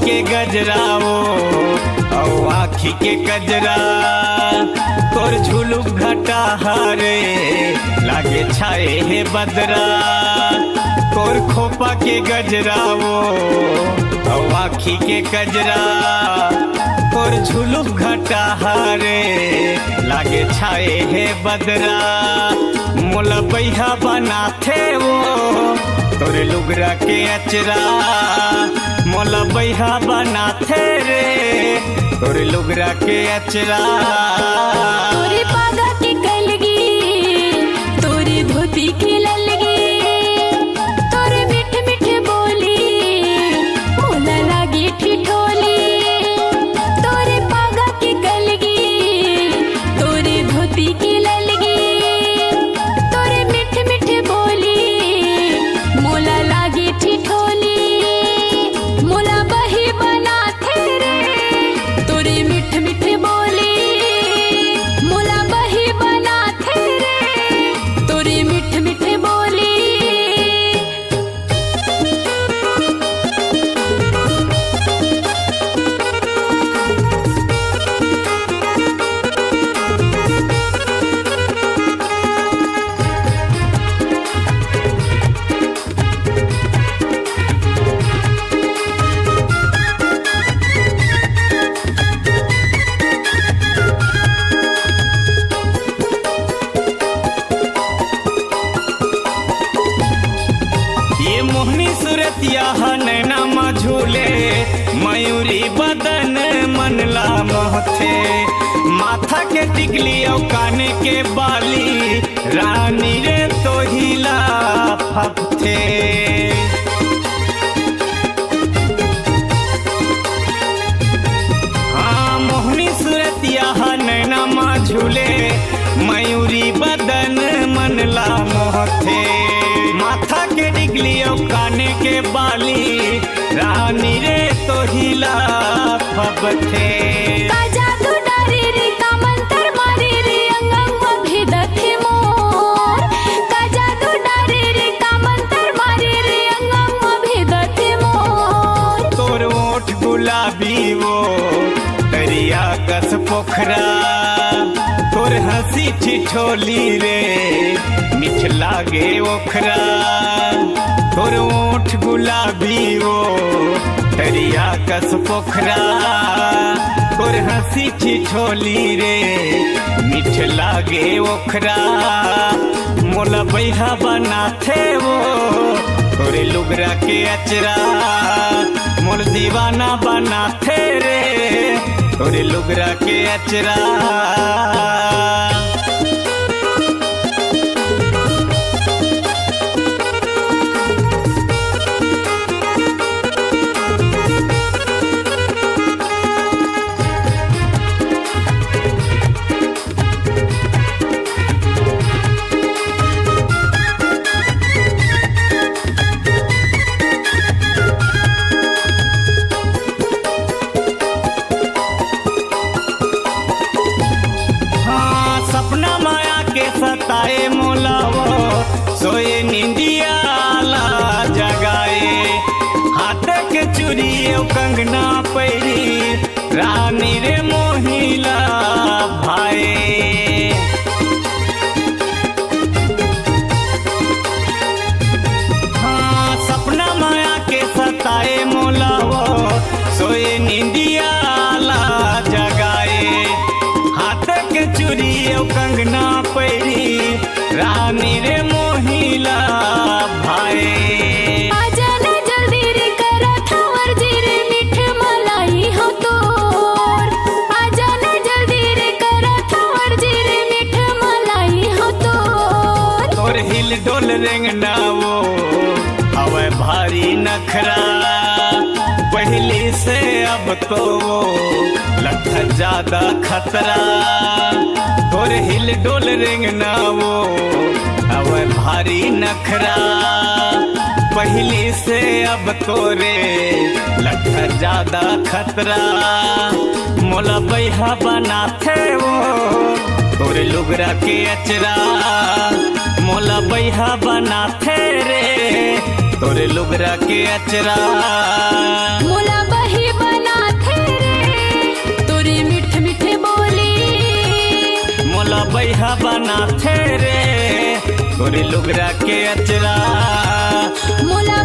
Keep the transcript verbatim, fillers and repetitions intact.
के गजरा वो, अउ आँखी के कजरा, तोर झुलुक घटा हरे, लागे छाए हे बदरा। तोर खोपा के गजरा वो, अउ आँखी के कजरा, तोर झुलुक घटा हरे, लागे छाए हे बदरा। मोला बइहा बनाथे वो, तोरे लुगरा के अचरा, मोला बइहा बनाथे रे, तोरे लुगरा के अचरा। तोरे पागा के कलगी, तोरे धोती के ललगी, तोरे मीठ मीठ बोली, मोला लागे ठिठोली। तोरे पागा के कलगी, तोरे धोती के ललगी, तोरे मीठ मीठ बोली, मोला लागे ठिठोली। मोला बही बनाथे रे, तोरे मीठ मीठ बोली, मोला बही बनाथे रे, तोरे मीठ मीठ बोली। ये मोहनी सुरतिया ह नैना म झूले, मयूरी बदन मन ला मोहथे। माथा के टिकली अउ काने के बाली, रानी रे तोहिला फपथे। हाँ, मोहनी सुरतिया ह नैना म झूले, मयूरी बदन मन ला मोहथे। माथा के टिकली अउ काने के बाली, रानी रे तोहिला फबथे। का जादू डारे रे, का मंतर मारे रे, अंग अंग म भेदथे मोर। का जादू डारे रे, का मंतर मारे रे, अंग अंग म भेदथे मोर। तोर ओठ गुलाबी वो दरिया कस पोखरा, तोर हँसी ठिठोली रे, मीठ लागे ओखरा। तोर ओठ गुलाबी वो दरिया कस पोखरा, तोर हँसी ठिठोली रे, मीठ लागे ओखरा। मोला बइहा बनाथे वो, तोरे लुगरा के अचरा, मोर दीवाना बनाथे रे, तोरे लुगरा के अचरा। हाँ, सपना माया के सताए मोला वो, सोए निंदिया ला जगाए। हाथ के चूड़ी अउ कंगना पैरी, रानी रे मोहिला भाए। हाँ, सपना माया के सताए मोला वो, सोए निंदिया ला जगाए। हाथ के चूड़ी अउ कंगना पैरी, रानी रे मोहिला भाए। आजा ना जल्दी रे, करत हंव अरजी रे, मीठ मलाई हो तोर। आजा ना जल्दी रे, करत हंव अरजी रे, मीठ मलाई हो तोर। तोर हिल डोल रेंगना वो, हवय भारी नखरा। पहिली से अब तो वो लगथे ज्यादा खतरा। तोर हिल डोल रेंगना वो, हवय भारी नखरा। पहिली से अब तोरे लगथे ज्यादा खतरा। मोला बइहा बनाथे वो, तोरे लुगरा के अचरा। मोला बइहा बनाथे रे, तोरे लुगरा के अचरा। मोला बही मोरे लुगरा के अचरा। मोला